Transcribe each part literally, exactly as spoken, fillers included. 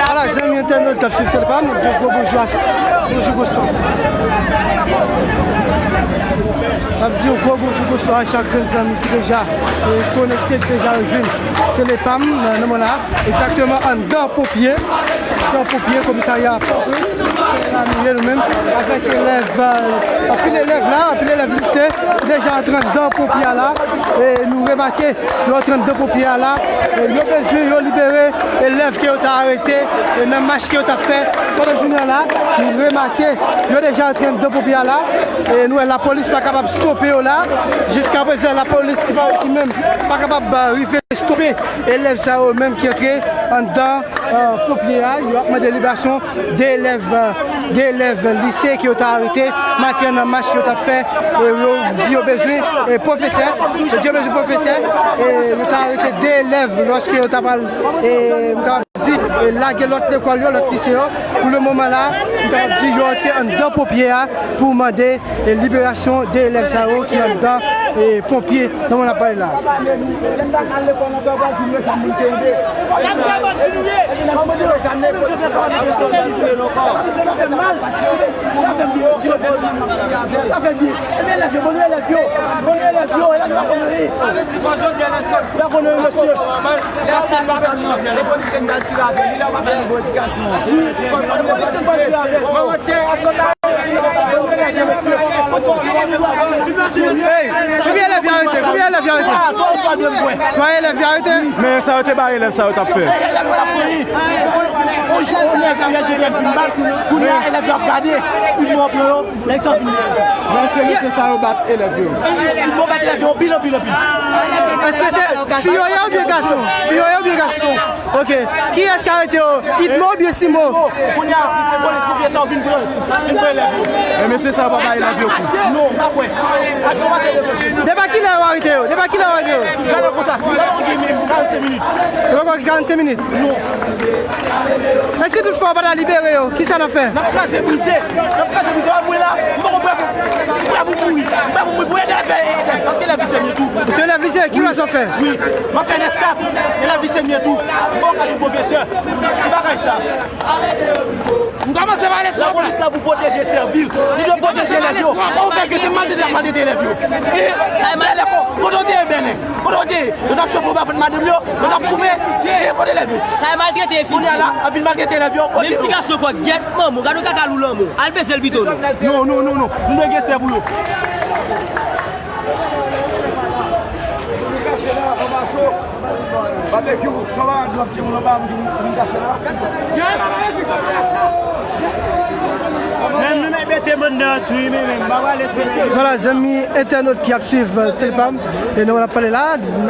Ala, zanmi entènot k ap swiv Tele Pam, n ap di w gwo bonjou a, bonjou, bonswa. N ap di w gwo bonjou, bonswa a chak grenn zanmi ki deja, e, konekte, ki deja rejwenn Tele Pam, nan, nan moman la. Egzakteman anndan ponpye. Anndan ponpye, komisarya ponpye. Se la nou ye nou menm, avèk elèv, e, anpil elèv la, anpil elèv lise, ki deja antre anndan ponpye a la. E nou remake, yo antre anndan ponpye a la. E yo bezwen, yo libere elèv ke yo ta arete, e nan mach ke yo t ap fè pandan jounen an la. Nou remake, yo deja antre anndan ponpye a la. E nou wè lapolis pa kapab stope yo la. Jiskaprezan, lapolis ki pa, ki menm pa kapab, e, rive stope elèv sa yo menm ki antre anndan, e, ponpye a. Yo ap mande liberasyon de elèv, e, de elèv lise ke yo ta arete maten an nan mach ke yo t ap fè. E yo di yo bezwen, e, pwofesè. Yo di yo bezwen pwofesè. E yo ta arete de elèv lòske yo ta pral, e, m kapab di, e, lage lòt lekòl yo, lòt lise yo. Pou le moman la, m kapab di yo antre anndan ponpye a pou mande e liberasyon de elèv sa yo ki anndan, e, ponpye nan moman n ap pale la. Paske nou pa fè nou jòdjè la, nou pa fè nou bon edikasyon. Fò, fò nou patisipe. Monchè, hey, konbyen elèv y arete? Konbyen elèv y arete? Twa elèv y arete? Men sa yo te bay elèv sa yo t ap fè. On jou, on nèg ki vin mal, kounye a elèv yo ap gade, yon mò pran yo. Nèg sa vin. Èske mesye sa yo bat elèv yo? Yo bat elèv yo anpil, anpil, anpil. Èske se fi yo ye oubyen gason? Fi yo ye oubyen gason? Ok. Kiyès ki arete yo? Idmo oubyen Simo? Kounye a, polis, ponpye sa yo vin pran, vin pran elèv yo. Men mesye sa yo pa bay elèv yo kou? Non, m pa kwè. Aksyon pase devan. Depi kilè yo arete yo? Depi kilè yo arete yo? Gade konsa, gade yon gen menm karannsenk minit. Yo poko gen karannsenk minit? Non. E si toutfwa yo pa ta libere yo, kisa n ap fè? N ap kraze brize, n ap kraze brize, pa mwen la, m poko prè pou, m prè pou mouri, m prè pou mouri pou elèv, elèv, paske elèv lise m ye tou. Ou se elèv lise, ki rès w ap fè? Wi, m ap fè N S kat, elèv lise m ye tou, m poko ka jwenn pwofesè, ki bagay sa? M kòmanse pale twòp. Lapolis la pou pwoteje, sèvi l. Li dwe pwoteje elèv yo. Ou fè ke se maltrete y ap maltrete elèv yo. E, Bèlè, ko-, kote w te ye, Bèlè? Kote w te ye? Yo t ap chofe w ba vant madanm yo, yo t ap koupe. E, kote elèv yo? Sa e maltrete, fisi. Kounye a la, ap vin maltrete elèv yo, kote yo? Menm ti gason kòk, gyèt manman w, gade yon kaka lou lanmou. Al peze l pito, non. Non, non, non, non. Nou dwe gen respè pou yo. Nou kache la, anba cho. Babekyou, kamarad nou ap timoun anba, nou vin kache la. Men nou mèt mete moun nan tou, men, men, m pa prale sou. Vwala, zanmi entènot ki ap swiv, e, Tele Pam, e nou ap pale la,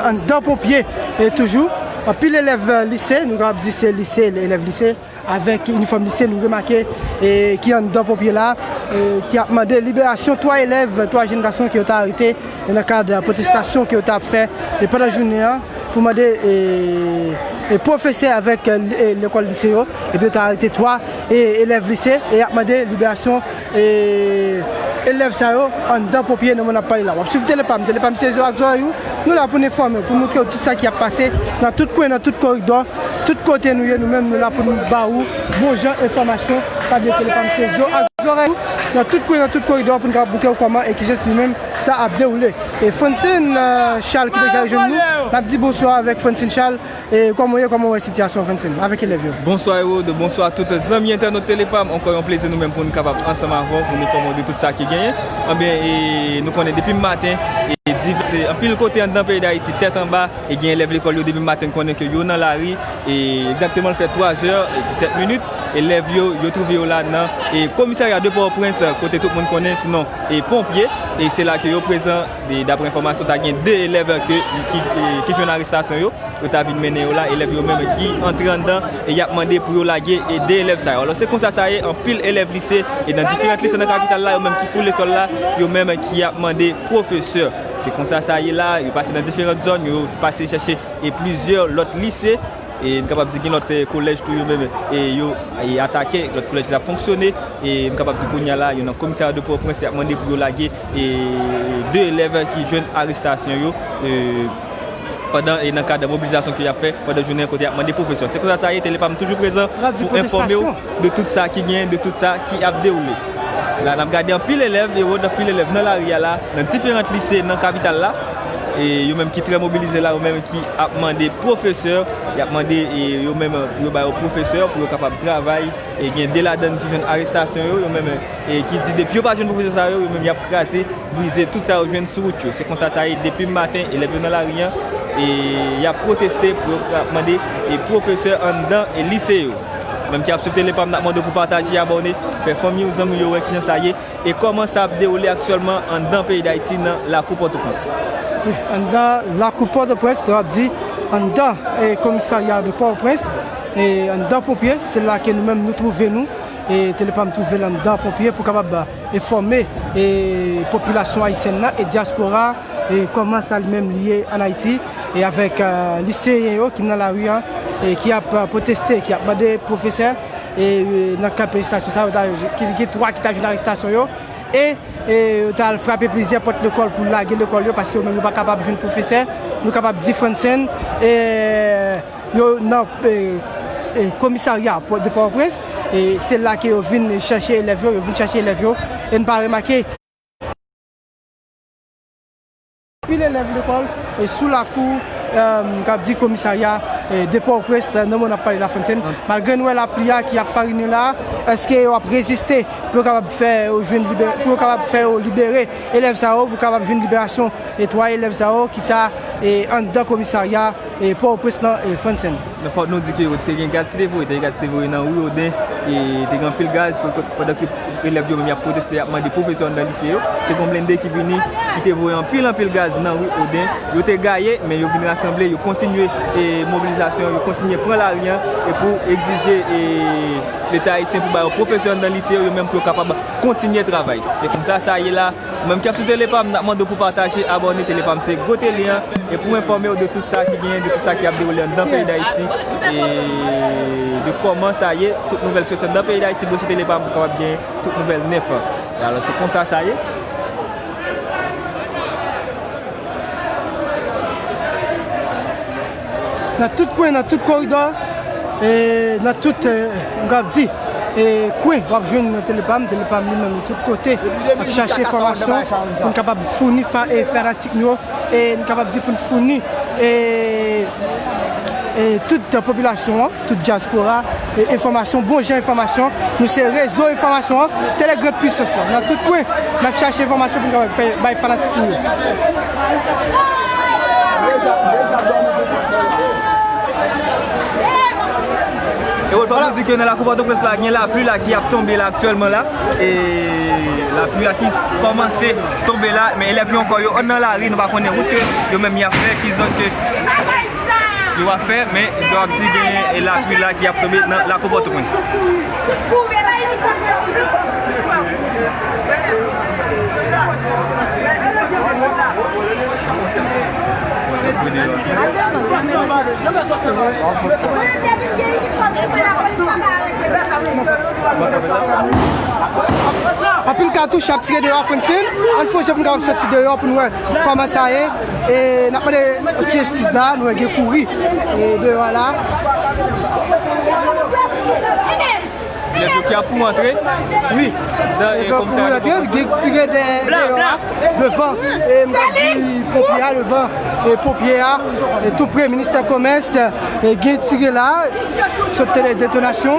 anndan ponpye, e toujou, anpil elèv, e, lise, nou kapab di se lise, elèv lise, avèk inifòm lise, nou remake, e, ki anndan ponpye la, e, ki ap mande liberasyon twa elèv, twa jèn gason ke yo ta arete, e, nan kad pwotestasyon ke yo ta ap fè, e, pandan jounen an, pou mande, e, e, pwofesè avèk, e, e, lekòl lise yo, epi yo ta arete twa, e, elèv lise, e, y ap mande liberasyon, e, elèv sa yo anndan ponpye nan moman n ap pale la. W ap swiv Tele Pam, Tele Pam se zo ak zòrèy ou. Nou la pou n enfòme w, pou montre w tout sa ki ap pase nan tout kwen, nan tout koridò, tout kote nou ye, nou menm, nou la pou n ba ou bon jan enfòmasyon. Pabliye Tele Pam se zo ak zòrèy ou nan tout kwen, nan tout koridò, pou n kapab montre w kòman e kijan li menm sa ap dewoule. E Francine, e, Charles ki deja rejwenn nou. N ap di bonswa avèk Francine Charles. E kòman w ye, kòman w wè sitiyasyon Francine avèk elèv yo? Bonswa Herode, bonswa tout zanmi entènot Telepam. Ankò yon plezi nou menm pou nou kapab ansanm avè w pou nou enfòme w de tout sa ki genyen. Anben, e, nou konnen depi maten, e, divès, e, anpil kote anndan peyi Dayiti, tèt anba, e gen elèv lekòl yo depi maten, n konnen ke yo nan lari, e egzakteman l fè twa zè e disèt minit, elèv yo, yo twouve yo la nan, e, komisarya de Pòtoprens, kote tout moun konnen sou non, e, ponpye, e se la ke yo prezan, e, daprè enfòmasyon, ta gen de elèv ke, ki, e, ki jwenn arestasyon yo, yo ta vin mennen yo la, elèv yo menm ki antre anndan, e y ap mande pou yo lage, e, de elèv sa yo. Alò, se konsa sa ye, anpil elèv lise, e nan diferan lise nan kapital la, yo menm ki foule sòl la, yo menm ki ap mande pwofesè. Se konsa sa ye la, yo pase nan diferan zòn, yo pase chèche e plizyè lòt lise, e n kapab di gen lòt, e, kolèj tou yo menm, e yo, e atake, lòt kolèj la fonksyone, e n kapab di kounye a la, yo nan komisarya de Pòtoprens, y ap mande pou yo lage, e de elèv ki jwenn arestasyon yo, e pandan, e nan kad mobilizasyon ke y ap fè pandan jounen an kote y ap mande pwofesè. Se konsa sa ye, Telepam toujou prezan pou enfòme w de tout sa ki genyen, de tout sa ki ap dewoule. La, n ap gade anpil elèv, e wòd anpil elèv nan lari a la, nan diferan lise nan kapital la. E yo menm ki trè mobilize la, yo menm ki ap mande pwofesè, y ap mande, e yo menm pou yo ba yo pwofesè, pou yo kapab travay. E gen de ladan ki jwenn arestasyon yo, yo menm, e ki di depi yo pa jwenn pwofesè sa yo, yo menm y ap kraze, brize tout sa yo jwenn sou wout yo. Se konsa sa ye depi maten, elèv yo nan lari a, e y ap pwoteste pou yo ap mande, e pwofesè anndan, e lise yo. Menm ki ap swiv Telepam, n ap mande w pou pataje, abòne, fè fanmi w, zanmi w yo wè kijan sa ye, e kòman sa ap dewoule aktyèlman anndan peyi Dayiti nan lakou Pòtoprens. Wi, anndan lakou Pòtoprens, nou ap di, anndan, e, komisarya de Pòtoprens, e, anndan ponpye, se la ke nou menm nou twouve nou, e, Telepam twouve l anndan ponpye pou kapab, e, enfòme, e, popilasyon ayisyèn nan e dyaspora, e, kòman sa li menm li ye ann Ayiti, e avèk, e, liseyen yo ki nan lari a, e ki ap, e, pwoteste, ki ap mande pwofesè, e, e, nan kad pwotestasyon sa yo, ta, ki, ki twa ki ta jwenn arestasyon yo, e, e yo ta al frape plizyè pòt lekòl pou lage lekòl yo, paske yo menm yo pa kapab jwenn pwofesè, nou kapab di Francine, e yo nan, e, e, komisarya Pò-, de Pòtoprens, e se la ke yo vin chèche elèv yo, yo vin chèche elèv yo, e n pa remake anpil elèv lekòl, e sou lakou, e, m kab di komisarya, e, de Pòtoprens, nan moman n ap pale la Francine. Malgre n wè lapli a ki ap farinen la, èske yo ap reziste pou yo kapab fè yo jwenn libè-, pou yo kapab fè yo libere elèv sa yo, pou kapab jwenn liberasyon, e, twa elèv sa yo ki ta, e, anndan komisarya, e, Pòtoprens lan, e, Francine? Nan fòk nou di ke yo te gen gaz ki te voye, te gen gaz ki te voye nan ri Oden, e te gen anpil gaz, pandan ke elèv yo menm y ap pwoteste, y ap mande pwofesè anndan lise yo. Te gen yon blende ki vini, ki te voye anpil, anpil gaz nan ri Oden. Yo te gaye, men yo vin rasanble, yo kontinye, e, mobilizasyon, yo kontinye pran lari a, e pou egzije, e, Leta ayisyen pou ba yo pwofesè anndan lise yo, yo menm pou yo kapab kontinye travay. Se konsa sa ye la. Ou menm k ap sou Telepam, n ap mande w pou pataje, abòne. Telepam se gwo tele a, e pou enfòme w de tout sa ki genyen, de tout sa ki ap dewoule anndan peyi Dayiti, e de kòman sa ye, tout nouvèl soti anndan peyi Dayiti, branche Telepam pou kapab genyen tout nouvèl nèf. E alò, se konsa sa ye. Nan tout kwen, nan tout koridò, e nan tout, e, m kab di, e, kwen, w ap jwenn Telepam, Telepam li menm, li tout kote, ap chache enfòmasyon pou n kapab founi fa-, e, fanatik nou yo, e n kapab di pou n founi, e, e tout popilasyon an, tout dyaspora, e, enfòmasyon, bon jan enfòmasyon. Nou se rezo enfòmasyon an, Tele Grand Puissance lan. Nan tout kwen, n ap chache enfòmasyon pou n kapab fè bay fanatik nou yo. E wòl pa nou di ke nan lakou Pòtoprens la, gen lapli la ki ap tonbe la aktyèlman la. E lapli a ki kòmanse tonbe la, men elèv yo ankò yo nan lari, nou pa konnen wout ke yo menm y ap fè, ki zòn ke yo ap fè, men yo ap di gen lapli la ki ap tonbe nan lakou Pòtoprens. Anpil katouch ap tire deyò a Francine. Ann fè yon jan pou n kapab soti deyò pou n wè kòman sa ye. E n ap mande ti eskiz la, nou wè gen kouri, e, deyò a la. Nèg yo ki ap pou antre. Wi. Nèg yo ap pou antre, gen tire dèyè deyò a, devan, e m ap di ponpye a, devan, e ponpye a, e tou pre ministè komès, e gen tire la, sot tande detonasyon.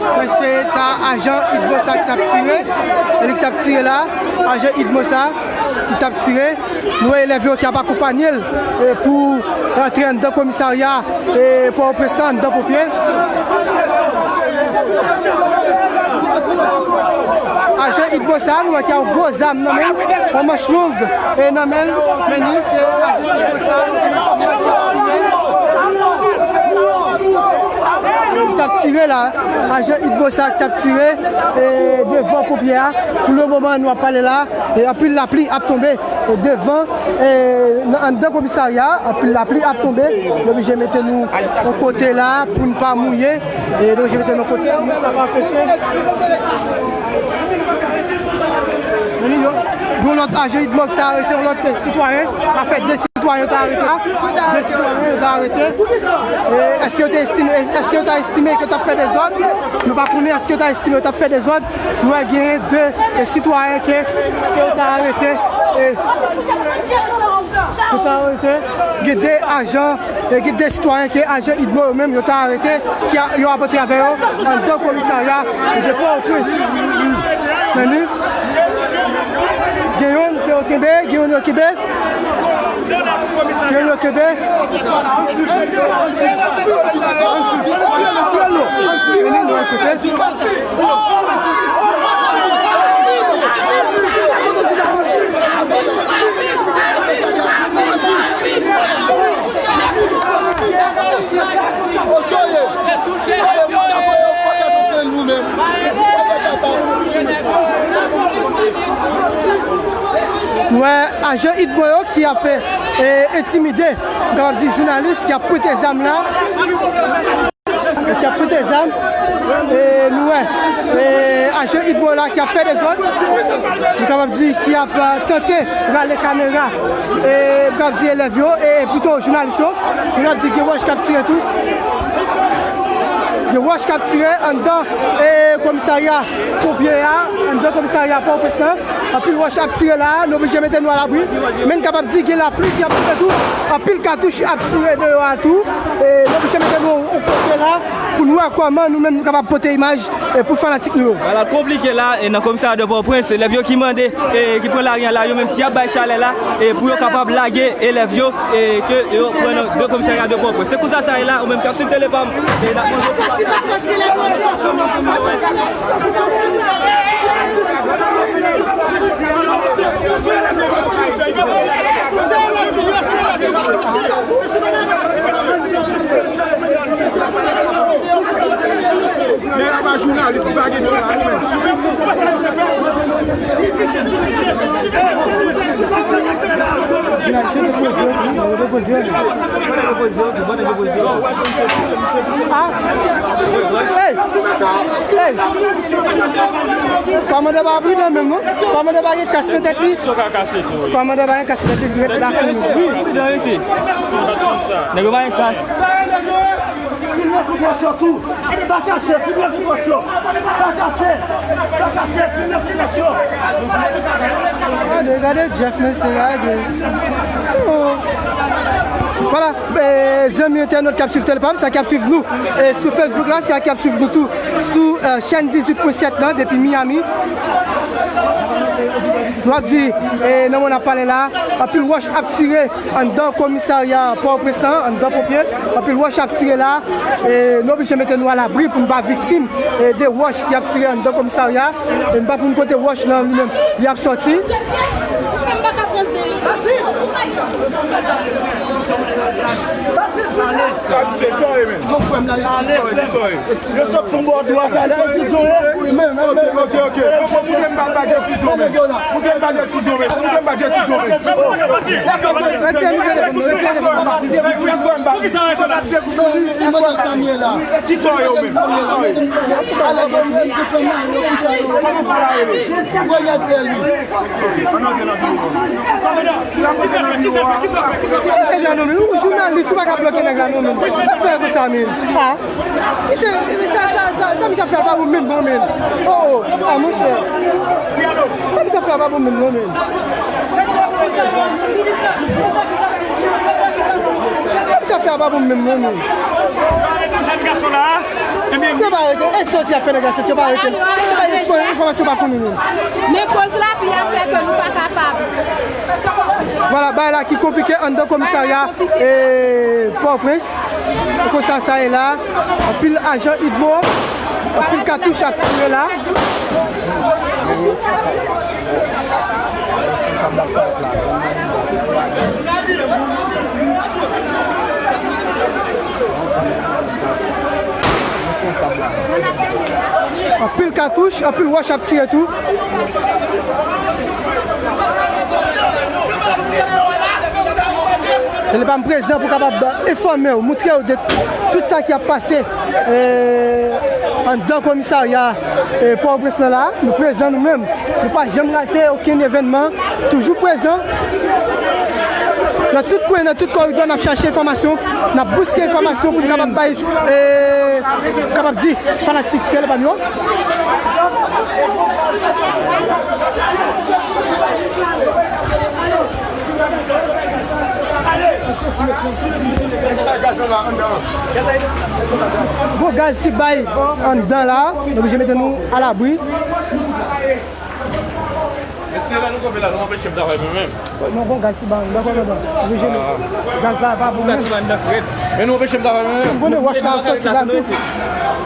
Mwen se ta ajan Idmo sa ki t ap tire, e li ki t ap tire la, ajan Idmo sa ki t ap tire. Nou wè elèv yo ki ap akonpanye l, e, pou rantre anndan komisarya, e, Pòtoprens lan, anndan ponpye. Ajan Idmo sa, nou wè ki a yon gwo zam nan men l, yon manch long, e, nan men l, men li, se ajan Idmo sa, nou wè ki ap tire. Li t ap tire la, ajan Idmo sa ki t ap tire, e, devan ponpye a. Pou le moman, nou ap pale la, e, anpil lapli ap tonbe. E, devan, e, nan, anndan komisarya, anpil lapli ap tonbe. Yo oblije mete nou yon kote la pou n pa mouye. E, yo oblije mete nou yon kote pou n pa anpeche. Men yo, yon lòt ajan Idmo ki ta arete yon lòt sitwayen. Sa fè de sitwayen yo ta arete la. De sitwayen yo ta arete. E, èske yo te estime, èske yo ta estime ke yo t ap fè dezòd? Nou pa konnen èske yo ta estime yo t ap fè dezòd. Nou wè genyen de, e, sitwayen ke, ke yo ta arete, e, yo ta arete. Gen de ajan, e, gen de sitwayen ke ajan Idmo yo menm yo ta arete, ki a, yo ap antre avè yo anndan komisarya de Pòtoprens. Men nou, gen youn ke yo kenbe, gen youn yo kenbe. Ke yo kenbe. Nou wè ajan Idmo yo ki ap, e, entimide, m kapab di jounalis ki ap pote zam la, ki ap pote zam, e, nou wè, e, ajan Idmo la ki ap fè dezòd, nou kapab di ki ap, e, tante rale kamera, e, m kapab di elèv yo, e, pito jounalis yo, nou kapab di gen wòch k ap tire tou. Gen wòch k ap tire anndan, e, komisarya ponpye a, anndan komisarya Pòtoprens lan. Anpil wòch ap tire la, nou oblije mete nou alabri. Men n kapab di gen lapli ki ap tonbe tou. Anpil katouch ap tire deyò a tou. E, nou oblije mete nou yon kote la pou n wè kòman nou menm nou kapab pote imaj, e, pou fanatik nou yo. Bagay la konplike la, e, nan komisarya de Pòtoprens, elèv yo ki mande, e, ki pran lari a la, yo menm ki ap bay chalè la, e, pou yo kapab lage elèv yo, e, ke yo pran nan de komisarya de Pòtoprens. Se konsa sa ye la, ou menm k ap swiv Tele Pam, e, n ap mande. Lè a pa jounalis, li pa gen dwa la, men. Jounalis yo depoze yo tou, yo depoze yo tou. Ah! Hey! Hey! Kòmandan pa pridan menm non. Kòmandan pa gen kas nan tèt li. Kòmandan pa gen kas nan tèt li, li ret la. Wi, pridan isi. Nèg yo pa gen kas. Filme pou fòs yo tou. Pa kache, filme pou fòs yo. Pa kache, pa kache, filme pou fòs yo. Gade, gade Jeff, mesye, gade. Oh. Vwala, e, zanmi entènot k ap swiv Tele Pam, sa k ap swiv nou, e, sou Facebook la, sa k ap swiv nou tou sou, e, chèn dizuit pwen sèt lan depi Miami. Nou ap di, e, nan moman n ap pale la, anpil wòch ap tire anndan komisarya Pòtoprens lan, anndan ponpye, anpil wòch ap tire la, e, nou oblije mete nou alabri pou n pa viktim, e, de wòch ki ap tire anndan komisarya, e, n pa konn kote wòch lan li menm li ap sòti. Sa misye, sa ye, men. Sa ye, sa ye. Yo sot pou bò dwat la, se ti zon ye. Ok, ok, ok. Bon, bon, moutre m pa, pa gen ti zon, men. Moutre m pa gen ti zon, men. Moutre m pa gen ti zon, men. Kisa yo, men? Kisa yo? Nèg la non, men, ou jounalis, ou pa ka bloke nèg la non, men. Sa fè konsa, men. Ah. Misye, sa, sa, sa, sa misye ap fè a pa bon menm non, men. Oh, oh. Ah, monchè. Sa misye ap fè a pa bon menm non, men. Sa misye ap fè a pa bon menm non, men. Yo pa arete. E soti a fè nèg la soti, yo pa arete. Yo pa gen enfò-, enfòmasyon pa konnen menm. Men koz lapli a fè ke nou pa kapab. Vwala, bagay la ki konplike anndan komisarya, e, Pòtoprens. Konsa sa ye la, anpil ajan idmo, anpil katouch ap tire la. Anpil katouch, anpil wòch ap tire tou. Telebam prezan pou kapab enfòme w, montre w de tout sa ki ap pase, e, anndan komisarya, e, Pòtoprens lan la. Nou prezan nou menm. Nou pa janm rate okenn evènman. Toujou prezan. Nan tout kwen, nan tout koridò, n ap chache enfòmasyon. N ap bouske enfòmasyon pou n kapab bay, e, kapab di fanatik Telebam yo. Gon gaz ki bay anndan la, nou oblije mete nou alabri. Mesye, la nou kanpe la, nou anpeche m travay mwen menm. Non, gon gaz ki bay anndan, kòmandan. Oblije nou. Gaz la pa bon menm. Men nou anpeche m travay mwen menm. M konnen wòch la ap soti la tou.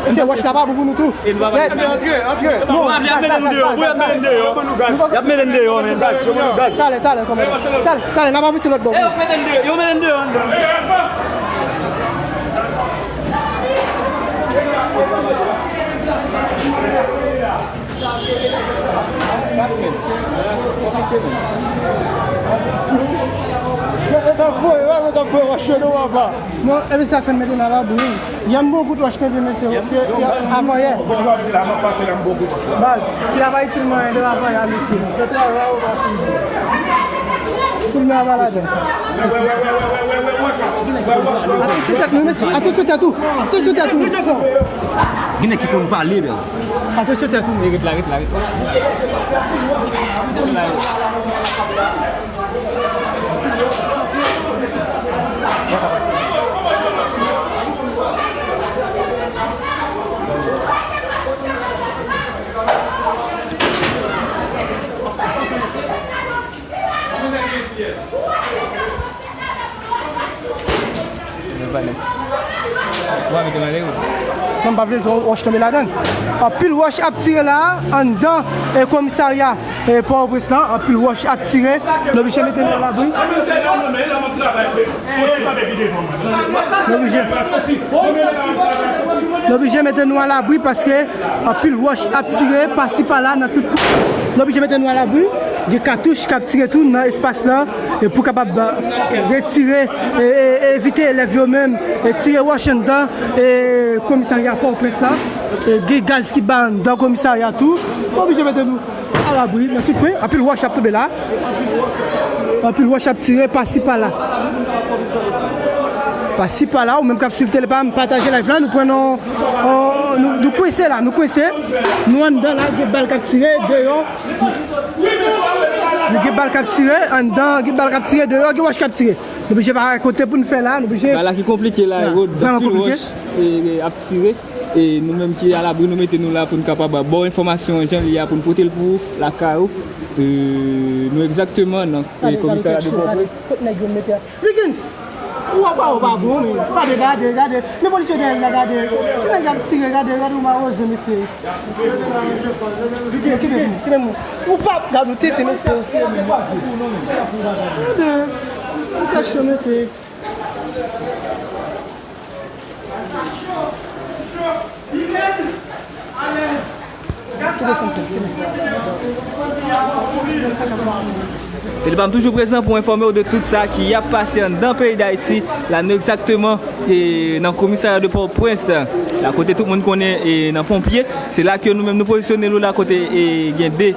Mesye, wòch la pa bon pou nou tou. Antre, antre. Non, y ap mennen nou deyò, y ap mennen nou deyò. Y ap mennen nou deyò, men. Talè, talè, kòmandan. Talè, talè, n ap avanse lòt bò. Yo mennen nou deyò, yo mennen nou deyò anndan. Non, epi sa fè m mete nan labou, wi. Yè m bon kout wòch kanpe, mesye, yo, yo, avan yè. Baz, ki la pa itil mwen, de avan yè, mesye. Tout mwen ava ladan. Atansyon tèt nou, mesye. Atansyon tèt ou. Atansyon tèt ou. Gen nèg ki konn pale, bèl. Atansyon tèt ou. Ret la, ret la, ret la. Non, m pa vle wòch tonbe ladan l. Anpil wòch ap tire la, anndan, e, komisarya, e, Pòtoprens lan, anpil wòch ap tire. Nou oblije mete nou alabri. Nou oblije, nou oblije mete nou alabri paske anpil wòch ap tire pasi pala nan tout kwen. Nou oblije mete nou alabri. Gen katouch k ap tire tou nan espas la, e pou kapab, e, retire, e, e, evite elèv yo menm, e, tire wòch anndan, e, komisarya Pòtoprens la. E, gen gaz ki bay anndan komisarya tou. Nou oblije mete nou alabri nan tout kwen. Anpil wòch ap tonbe la. Anpil wòch ap tire pasi pala. Pasi pala, ou menm k ap swiv Tele Pam, pataje live la, nou pran non, oh, nou, nou kwense la, nou kwense. Nou anndan la, gen bal k ap tire, deyò. Nou gen bal k ap tire, anndan, gen bal k ap tire, deyò, gen wòch k ap tire. Nou oblije pa kote pou n fè la, nou oblije. Bagay la ki konplike la, Rod, anpil wòch, e, e, ap tire. E nou menm ki alabri, nou mete nou la pou n kapab ba w enfòmasyon jan l ye a, pou n pote l pou ou lakay ou. E, nou egzakteman nan, e, komisarya de Pòtoprens. Kot nèg yo mete a? Wiggins! Ou pa, ou pa bon, men. Gade, gade, gade. Men polisye dèyè l la, gade. Ti nèg ap tire, gade, gade, ou mawozo, mesye. Wiggins, kite m, kite m. Ou pa, gade, ou tete, mesye. Gade. Ou kache, mesye. Edepan toujou prezan pou enfòme w de tout sa ki ap pase anndan peyi Dayiti. La nou egzakteman e, nan komisarya de Pòtoprens, la kote tout moun konnen e, nan ponpye. Se la ke nou menm nou pozisyone nou la kote e, gen de,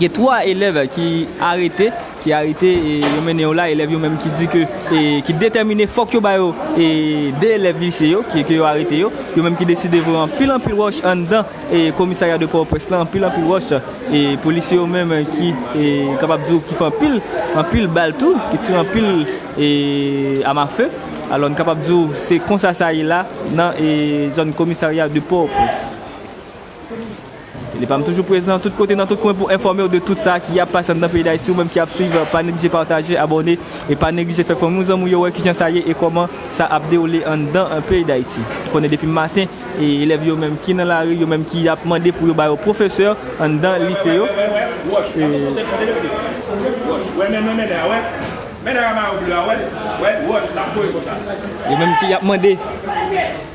gen twa elèv ki arete, ki arete e, yo mennen yo la, elèv yo menm ki di ke e, ki detèmine fòk yo ba yo e, de elèv lise yo, ki, ke yo arete yo, yo menm ki deside voye anpil anpil wòch anndan e, komisarya de Pòtoprens lan, anpil anpil wòch e, polisye yo menm ki e, kapab di w ki fè anpil anpil bal tou, ki tire anpil e, amafe. Alò n kapab di w se konsa sa ye la nan e, zòn komisarya de Pòtoprens. Edepan toujou prezan tout kote nan tout kwen pou enfòme w de tout sa ki ap pase anndan peyi Dayiti. Ou menm ki ap swiv, pa neglije pataje, abòne e pa neglije fè fanmi w, zanmi w yo wè kijan sa ye e kòman sa ap dewoule anndan peyi Dayiti. Konnen depi maten e, elèv yo menm ki nan lari, yo menm ki ap mande pou yo ba yo pwofesè anndan lise yo. E, yo menm ki ap mande,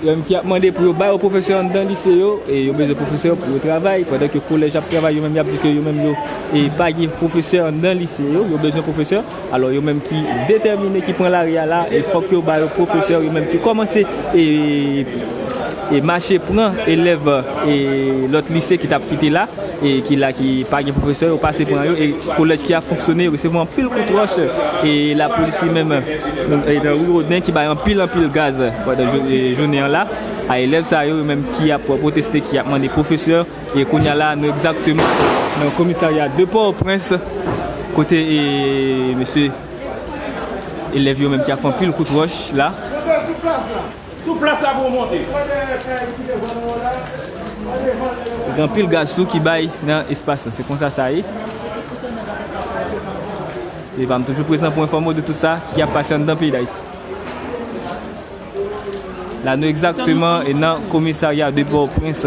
yo menm ki ap mande pou yo ba yo pwofesè anndan lise yo, e yo bezwen pwofesè pou yo travay, pandan ke kolèj ap travay, yo menm y ap di ke yo menm yo e pa gen pwofesè anndan lise yo, yo bezwen pwofesè. Alò, yo menm ki detèmine, ki pran lari a la, e fòk yo ba yo pwofesè, yo menm ki kòmanse e, e mache pran elèv e lòt lise ki t ap kite la, e ki la ki pa gen pwofesè, yo pase pran yo, e kolèj ki ap fonksyone, yo resevwa anpil kout wòch, e lapolis li menm, e nan ri Woden ki bay anpil, anpil gaz pandan jou-, e jounen an la, a elèv sa yo, yo menm ki ap pwoteste, ki ap mande pwofesè, E kounye a la, nou egzakteman nan komisarya de Pòtoprens, kote e, mesye elèv yo menm ki ap fè anpil kout wòch la. Sou plas la pou w monte. Gen anpil gaz tou ki bay nan espas lan. Se konsa sa ye. E pa m toujou prezan pou enfòme w de tout sa ki ap pase anndan peyi Dayiti. La nou egzakteman e nan komisarya de Pòtoprens,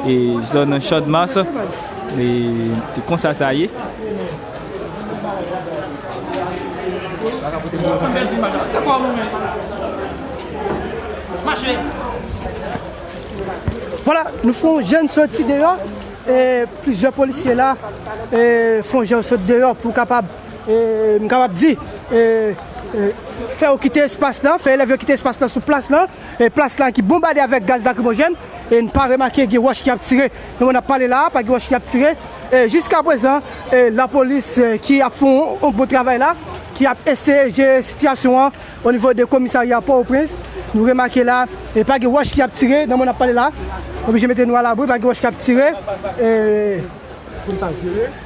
e zòn Chadmas. E se konsa sa ye. Vwala, nou fè yon jèn soti deyò. E plizyè polisye la, e fè yon jèn soti deyò pou kapab, e m kapab di, e, e fè yo kite espas lan, fè elèv yo kite espas lan sou plas lan. E plas la ki bonbade avèk gaz lakrimojèn. E n pa remake gen wòch ki ap tire. Nan moman n ap pale la, pa gen wòch ki ap tire. E jiskaprezan, e lapolis, e ki ap fè yon, yon bon travay la, ki ap eseye jere sitiyasyon an o nivo de komisarya Pòtoprens. Nou remake la, e pa gen wòch ki ap tire. Nan moman n ap pale la, oblije mete nou alabri, pa gen wòch ki ap tire. E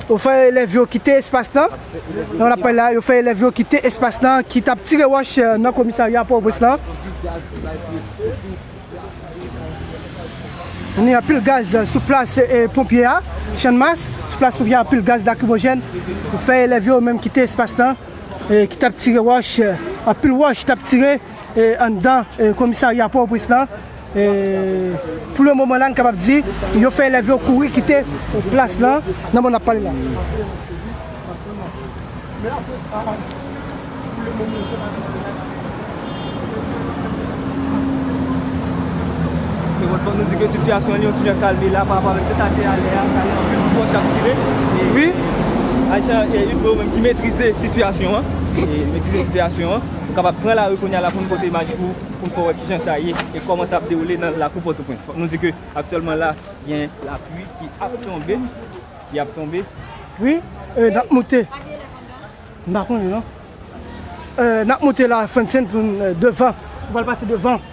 Yo fè elèv yo kite espas lan. Nan moman n ap pale la, yo fè elèv yo kite espas lan, ki t ap tire wòch, e, nan komisarya Pòtoprens lan. Ni anpil gaz sou plas, e, ponpye a, Channmas, sou plas ponpye a, anpil gaz lakrimojèn. Yo fè elèv yo menm kite espas lan, e, ki t ap tire wòch, e, anpil wòch t ap tire. E anndan, e, komisarya Pòtoprens lan. E pou le moman la, n kapab di, yo fè elèv yo kouri kite plas lan nan moman n ap pale la. E fòk nou di ke sitiyasyon an li yon ti jan kalme la pa rapò avèk sèt ate a lè a, sa gen anpil pwòch k ap tire. E wi, ajan, e, yo menm ki metrize sitiyasyon an, e metrize sitiyasyon an. Nou kapab pran lari kounye a la pou n pote imaj pou, pou n fè w wè kijan sa ye e kòman sa ap dewoule nan lakou Pòtoprens. Fòk nou di ke aktyèlman la, gen lapli ki ap tonbe, ki ap tonbe. Wi, e, n ap moute. M pa konnen non. E, n ap moute la, Francine, pou n, e, devan. Nou pral pase devan.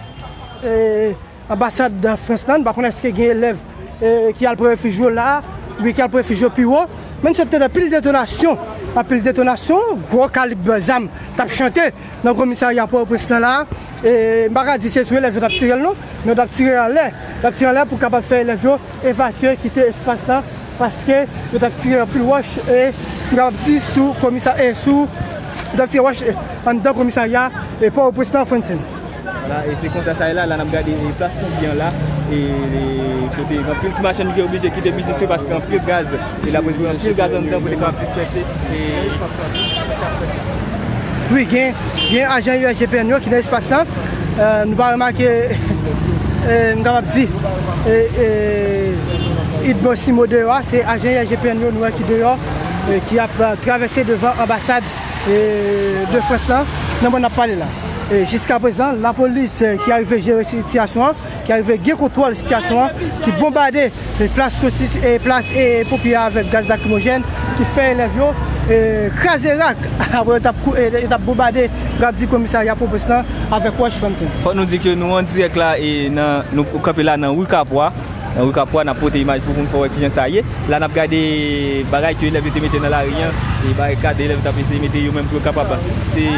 E, anbasad Frans lan, m pa konnen èske gen elèv, e, ki al pran refij yo la, oubyen ki al pran refij yo pi wo. Men n sot tande anpil detonasyon, anpil detonasyon, gwo kalib zam t ap chante nan komisarya Pòtoprens lan la. E m pa ka di se sou elèv yo t ap tire l non, men yo t ap tire anlè, yo t ap tire anlè pou kapab fè elèv yo evakye, kite espas lan, paske yo t ap tire anpil wòch, e m kapab di sou komisa-, e sou, yo t ap tire wòch, e, anndan komisarya, e Pòtoprens lan, Francine. Vwala, e se konsa sa ye la, la n ap gade, e, plas Ponpye an la, e, e kote anpil ti machann ki oblije kite biznis yo paske anpil gaz, e la polis voye anpil gaz anndan pou te kapab dispèse, e, wi, gen, gen ajan U S G P N yo ki nan espas lan. E, nou pa remake, e, m kapab di, e, e, Idmo Simo deyò a, se ajan I G P N yo nou wè ki deyò, e, ki ap, e, travèse devan anbasad, e, de Frans lan, nan mòn n ap pale la. E, jiskaprezan, lapolis, e, ki arive jere sitiyasyon an, ki arive gen kontwòl sitiyasyon an, ki bonbade, e, plas konstiti-, e, plas, e, ponpye a avèk gaz lakrimojèn, ki fè elèv yo, e, kraze rak. Apre yo t ap kou-, e, yo t ap bonbade, yo t ap di komisarya Pòtoprens lan avèk wòch, Francine. Fòk nou di ke nou an dirèk la, e, nan, nou kanpe la nan ri Kapwa. Nan ri Kapwa, n ap pote imaj pou moun fò wè kijan sa ye. La, n ap gade bagay ke elèv yo te mete nan lari an, e barikad elèv yo t ap eseye mete yo menm pou yo kapab te,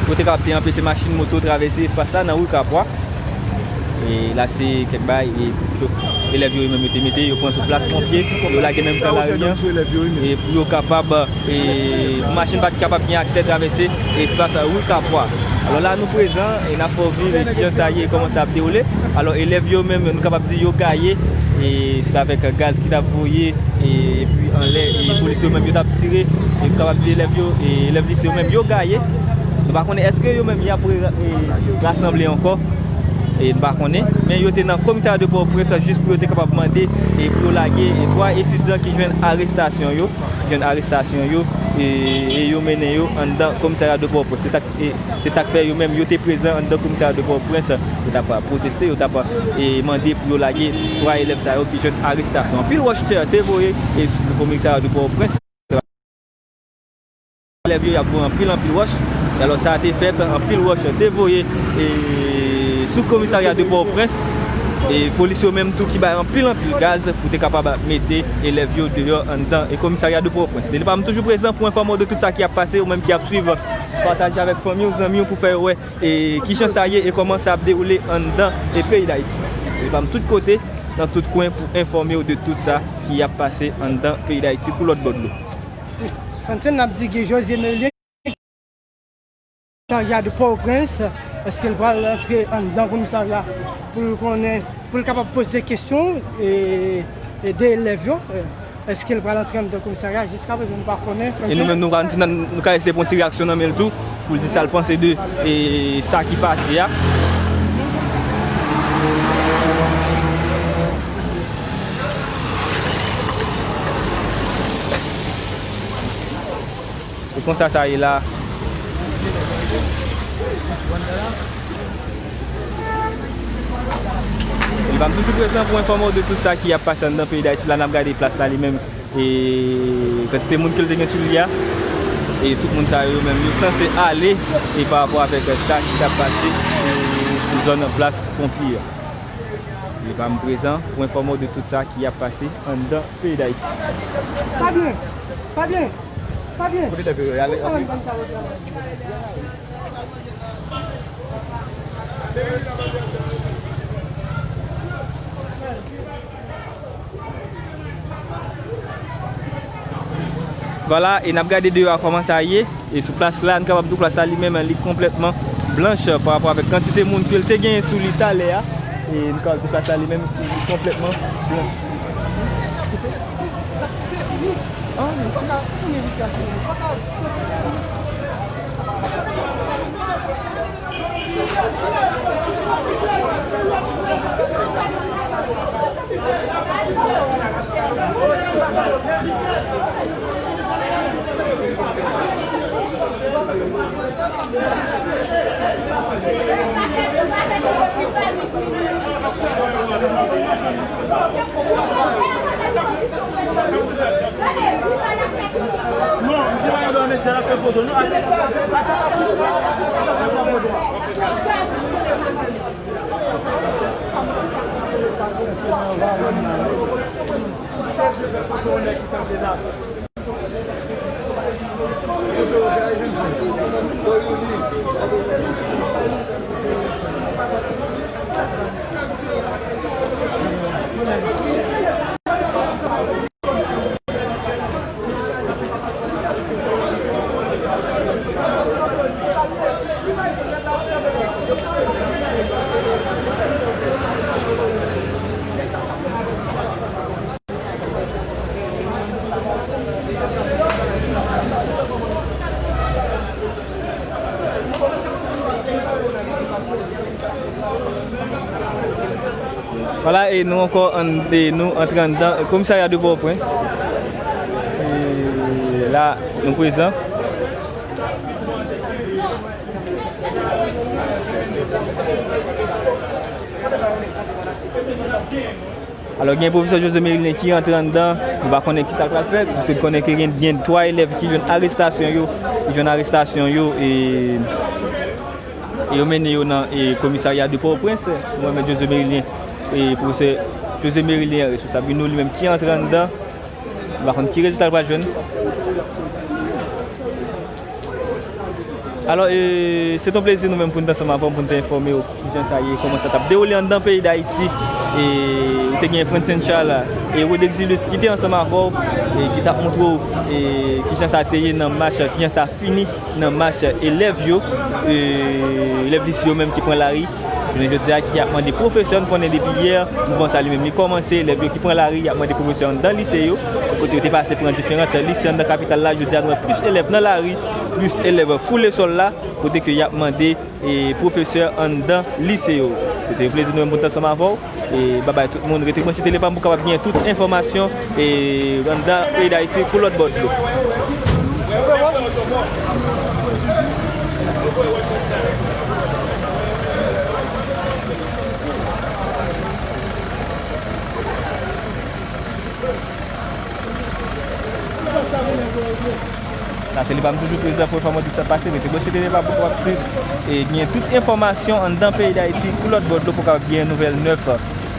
pou yo te kapab te anpeche machin, moto travèse espas la nan ri Kapwa. E la, se kèk bagay, e, elèv yo menm yo te mete, yo pran sou plas ponpye, yo lage menm nan lari an, e pou yo kapab e pou machin pa t kapab gen aksè travèse espas ri Kapwa. Alò la, nou prezan, e n ap fè w viv, e kijan sa ye, kòman sa ap dewoule. Alò, elèv yo menm, nou kapab di yo gaye, e sot avèk gaz ki t ap voye, e epi anlè, e polis yo menm, yo t ap tire, e nou kapab di elèv yo, e elèv lise yo menm, yo gaye. Nou pa konnen èske yo menm, y ap re-, e rasanble ankò, e nou pa konnen. Men yo te nan komisarya de Pòtoprens jis pou yo te kapab mande, e pou yo lage, e twa etidyan ki jwenn arestasyon yo. Jwenn arestasyon yo, e, e yo mennen yo anndan komisarya de Pòtoprens. Se sa k, e, se sa k fè yo menm, yo te prezan anndan komisarya de Pòtoprens, yo t ap pwoteste, yo t ap, e, mande pou yo lage twa elèv sa yo ki jwenn arestasyon. Anpil wòch tè te voye, e, sou komisarya de Pòtoprens. Elèv yo, y ap voye anpil, anpil wòch. E alò, sa te fèt, anpil wòch te voye, e, sou komisarya de Pòtoprens. E polis yo menm tou ki bay anpil, anpil gaz pou te kapab mete elèv yo deyò anndan e komisarya de Pòtoprens. Lili Pam toujou prezan pou enfòme w de tout sa ki ap pase, ou menm ki ap swiv, pataje avèk fanmi w, zanmi w pou fè yo wè, e, kijan sa ye e kòman sa ap dewoule anndan e peyi Dayiti. Lili Pam tout kote, nan tout kwen pou enfòme w de tout sa ki ap pase anndan peyi Dayiti pou lòt bò dlo. Francine, n ap di Guy José Meulien, komisarya de Pòtoprens, èske l pral antre anndan komisarya pou l konnen, pou l kapab poze kesyon, e, e de elèv yo, e, èske l pral antre anndan komisarya? Jiskaprezan, nou pa konnen. E nou menm, nou ka, nou ka eseye pran ti reyaksyon nan men l tou, pou l di sa l panse de, e, sa ki pase a. E konsa sa ye la. Lili Pam toujou prezan pou enfòme w de tout sa ki ap pase anndan peyi Dayiti la. N ap gade plas la li menm. E kantite moun ke l te gen sou li a. E tout moun sa yo menm, yo sanse ale. E pa rapò avèk sa ki t ap pase, e, sou zòn plas ponpye a. Lili Pam prezan pou enfòme w de tout sa ki ap pase anndan peyi Dayiti. Fabien! Fabien! Fabien! Kote elèv yo ye? Ale, antre. Vwala, e n ap gade deyò a kòman sa ye. E sou plas la, n kapab di plas la li menm, li konplètman blanch pa rapò avèk kantite moun ke l te genyen sou li talè a. E n kapab di plas la li menm, li konplètman blanch. Vwala, e nou ankò ann, e nou antre anndan komisarya de Pòtoprens. E la, nou prezan. Alò, gen pwofesè José Merilien ki rantre anndan. Nou pa konnen kisa l pral fè. Nou tout konnen ke gen, gen twa elèv ki jwenn arestasyon yo, ki jwenn arestasyon yo, e, e yo mennen yo nan, e, komisarya de Pòtoprens. Nou remèt José Merilien, e, pwofesè José Merilien, responsab UNO, li menm ki rantre anndan. Nou pa konn ki rezilta l pral jwenn. Alò, e, se t on plezi nou menm pou n t ansanm avè w, pou n te enfòme w kijan sa ye, kòman sa t ap dewoule anndan peyi Dayiti. E, ou te gen Frantz Saint Charles e Rod Exilus ki te ansanm avè w, e ki t ap montre w, e, kijan sa te ye nan mach, kijan sa fini nan mach elèv yo, e, elèv lise yo menm ki pran lari. Jounen jodi a ki ap mande pwofesè, n konnen depi yè, mouvman sa li menm li kòmanse, elèv yo ki pran lari, y ap mande pwofesè anndan lise yo, kote yo te pase pran diferan lise anndan kapital la, jodi a nou wè plis elèv nan lari, plis elèv foule sòl la, kote ke y ap mande, e, pwofesè anndan lise yo. Se te yon plezi nou menm pou n t ansanm avè w, e, babay tout moun, rete branche Tele Pam pou w kapab gen tout enfòmasyon, e, anndan peyi Dayiti kou lòt bò dlo. Sa Tele Pam toujou prezan pou enfòme w tout sa k pase, rete branche Tele Pam pou w ap swiv e gen tout enfòmasyon anndan peyi Dayiti kou lòt bò dlo pou w kapab gen nouvèl nèf,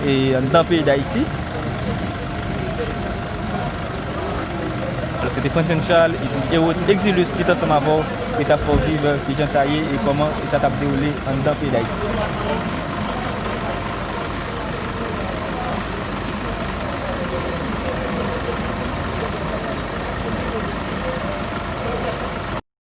e, anndan peyi Dayiti. Alò, se te Frantz Saint Charles epi Erod Exilus ki t ansanm avè w, ki t ap fè w viv kijan sa ye e kòman sa t ap dewoule anndan peyi Dayiti.